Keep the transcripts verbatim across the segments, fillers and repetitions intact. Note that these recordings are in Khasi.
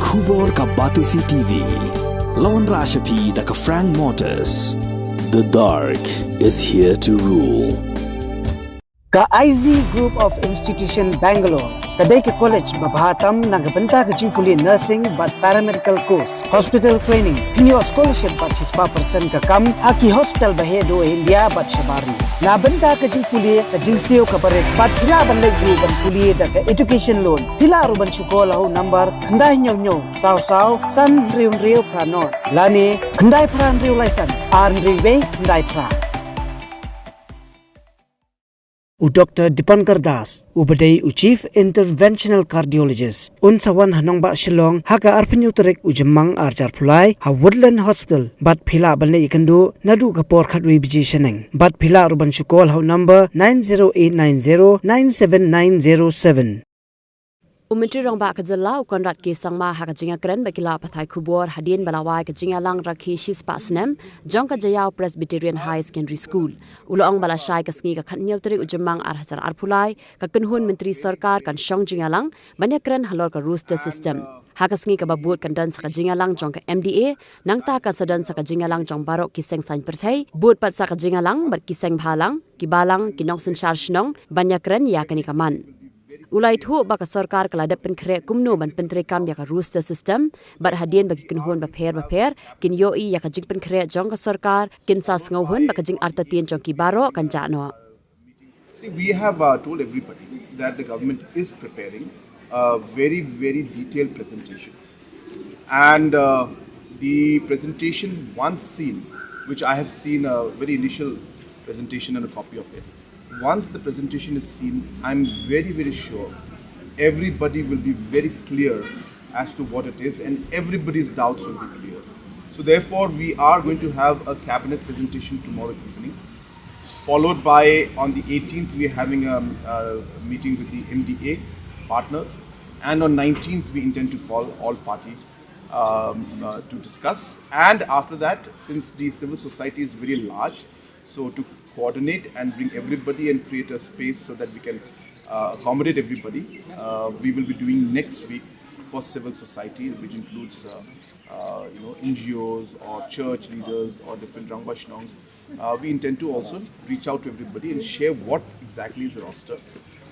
Khubor ka Batesi T V. Lawan Rashapi da ka Frank Motors. The dark is here to rule. Ka I Z Group of Institution Bangalore ka dei ka college ba bha tam na ka bynta ka jingpule nursing bad paramedical course, hospital training, pynïoh scholarship bad shispah percent ka kam ha ki hospital ba heh duh ha India bad shabar ri. Na bynta ka jingpule ka jingsiew ka barit bad phi lah ban leit ruh ban pule da ka education loan, phi lah ruh ban shu call ha u number khyndai hynñiew hynñiew saw saw san hynriew hynriew phra nod lane khyndai phra hynriew lai san ar hynriew wei khyndai phra. U Doctor Dipankar Das, u ba dei u Chief Interventional Cardiologist, un sa wan ha nongbah Shillong ha ka arphew hynñiew tarik u Jymmang ar hajar arphew lai ha Woodland Hospital, bad phi lah ban leit ïakynduh naduh ka por khatwei baje shaneng. Bad phi lah ruh ban shu call ha u number nine zero eight nine zero nine seven nine zero seven. U Myntri Rangbah ka Jylla u Conrad K Sangma ha ka jingïakren bad ki lad pathai khubor hadien ba la wai ka jingïalang rakhe shispah snem jong ka Jaïaw Presbyterian Higher Secondary School, u la ong ba lashai ka sngi ka khathynñiew tarik u Jymmang ar hajar arphew lai ka kynhun myntri sorkar kan shong jingïalang ban ïakren halor ka roster system. Ha ka sngi kaba bud kan don sa ka jingïalang jong ka M D A, nangta kan sa don sa ka jingïalang jong baroh ki seng saiñ pyrthei, bud pat sa ka jingïalang bad ki seng bhalang, ki balang, ki nongsynshar shnong ban ïakren ïa kane ka mat. U la ïathuh ba ka sorkar ka la dep pynkhreh kumno ban pyntreikam ïa ka roster system, bad hadien ba ki kynhun bapher bapher kin ïohi ïa ka jingpynkhreh jong ka sorkar, kin sa sngewhun ba ka jingartatien jong ki baroh kan jah noh. See, we have uh, told everybody that the government is preparing a very, very detailed presentation. And uh, the presentation once seen, which I have seen a very initial presentation and a copy of it, once the presentation is seen, I'm very, very sure everybody will be very clear as to what it is and everybody's doubts will be clear. So therefore, we are going to have a cabinet presentation tomorrow evening, followed by, on the eighteenth, we're having a, a meeting with the M D A partners, and on nineteenth, we intend to call all parties um, uh, to discuss. And after that, since the civil society is very large, so to coordinate and bring everybody and create a space so that we can uh, accommodate everybody, uh, we will be doing next week for civil society, which includes uh, uh, you know, N G Os or church leaders or different Rangbah Shnongs. Uh, we intend to also reach out to everybody and share what exactly is the roster.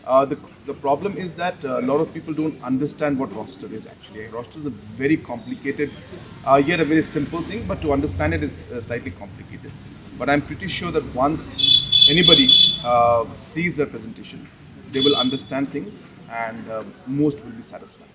Uh, the, the problem is that uh, a lot of people don't understand what roster is actually. Roster is a very complicated, uh, yet a very simple thing, but to understand it is uh, slightly complicated. But I'm pretty sure that once anybody uh, sees the presentation, they will understand things and uh, most will be satisfied.